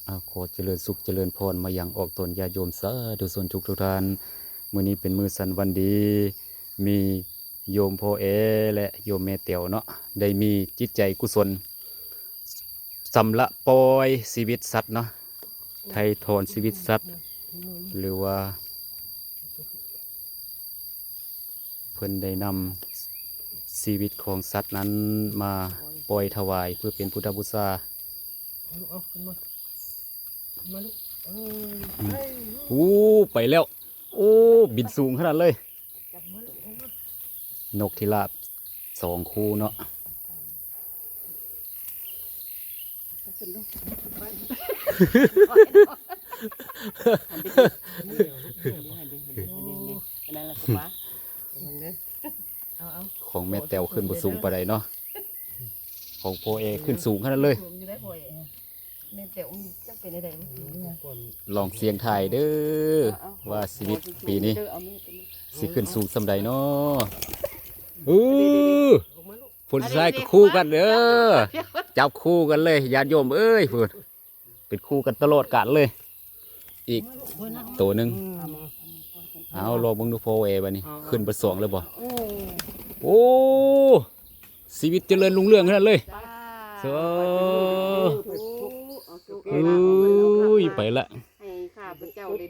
ອາ ຂໍຈະເລີນສຸກຈະເລີນພອນມາຍັງອອກຕົນຍາດໂຍມສາທຸຊົນທຸກໆທ່ານ. ມື້ນີ້ເປັນມື້ສັນວັນດີ ມີໂຍມພໍ່ແອ ແລະ ໂຍມແມ່ແຕວເນາະ ໄດ້ມີຈິດໃຈກຸສົນ ຊຳລະປ່ອຍຊີວິດສັດເນາະ ໄຖ່ຖອນຊີວິດສັດ ຫຼືວ່າ ເພິ່ນໄດ້ນຳຊີວິດຂອງສັດນັ້ນມາປ່ອຍຖວາຍເພື່ອເປັນພຸດທະບູຊາ. ເອົາລູກ ເອົາຂຶ້ນມາ ຂຶ້ນມາລູກ ເອີ ອືມ ເອີ ໂອ້ ໄປແລ້ວ ໂອ້ ບິນສູງຂະໜາດເລີຍ ຈັບມາລູກ ລົງມາ ນົກພິລາບສອງຄູ່ເນາະ. ຂອງແມ່ແຕວຂຶ້ນບໍ່ສູງປານໃດເນາະ ຂອງພໍ່ແອຂຶ້ນສູງຂະໜາດເລີຍ. ແມ່ແຕວຈັກເປັນແນວໃດ ລອງສ່ຽງທາຍເດີ ວ່າຊີວິດປີນີ້ຊິຂຶ້ນສູງສ່ຳໃດເນາະ. ເອີ ຜົນສຸດທ້າຍກໍຄູ່ກັນເດີ ຈັບຄູ່ກັນເລີຍ ຍາດໂຍມເອີຍ ພຸ້ນ ເປັນຄູ່ກັນຕະຫຼອດການເລີຍ. ອີກໂຕໜຶ່ງ ເອົາ ລອງເບິ່ງດູພໍ່ແອ ບາດນີ້ ຂຶ້ນໄປສອງແລ້ວບໍ່? ໂອ້ ຊີວິດຈະເລີນຮຸ່ງເຮືອງຂະໜາດເລີຍ. ເອີ ໄປລະ ໃຫ້ຂ້າພະເຈົ້າເດີ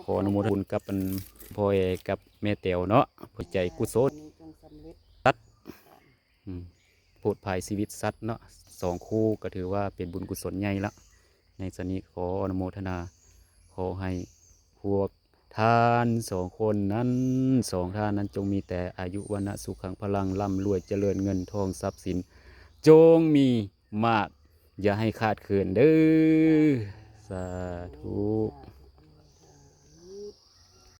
ຂໍອະນຸໂມທະນາບຸນກັບອັນ ພໍ່ແອກັບແມ່ແຕວເນາະ ເພື່ອໃຈກຸສົນ ອືມ ໂຜດພາຍຊີວິດສັດເນາະ ສອງຄູ່ ກໍຖືວ່າເປັນບຸນກຸສົນໃຫຍ່ລະ. ໃນສັນນີ້ຂໍອະນຸໂມທະນາ ຂໍໃຫ້ພວກທ່ານສອງຄົນນັ້ນ ສອງທ່ານນັ້ນ ຈົ່ງມີແຕ່ອາຍຸ ວັນນະ ສຸຂັງ ພະລັງ ລ່ຳລວຍ ຈະເລີນ ເງິນທອງ ຊັບສິນ ຈົ່ງມີມາກ ຢ່າໃຫ້ຂາດເຂີນເດີ ສາທຸ.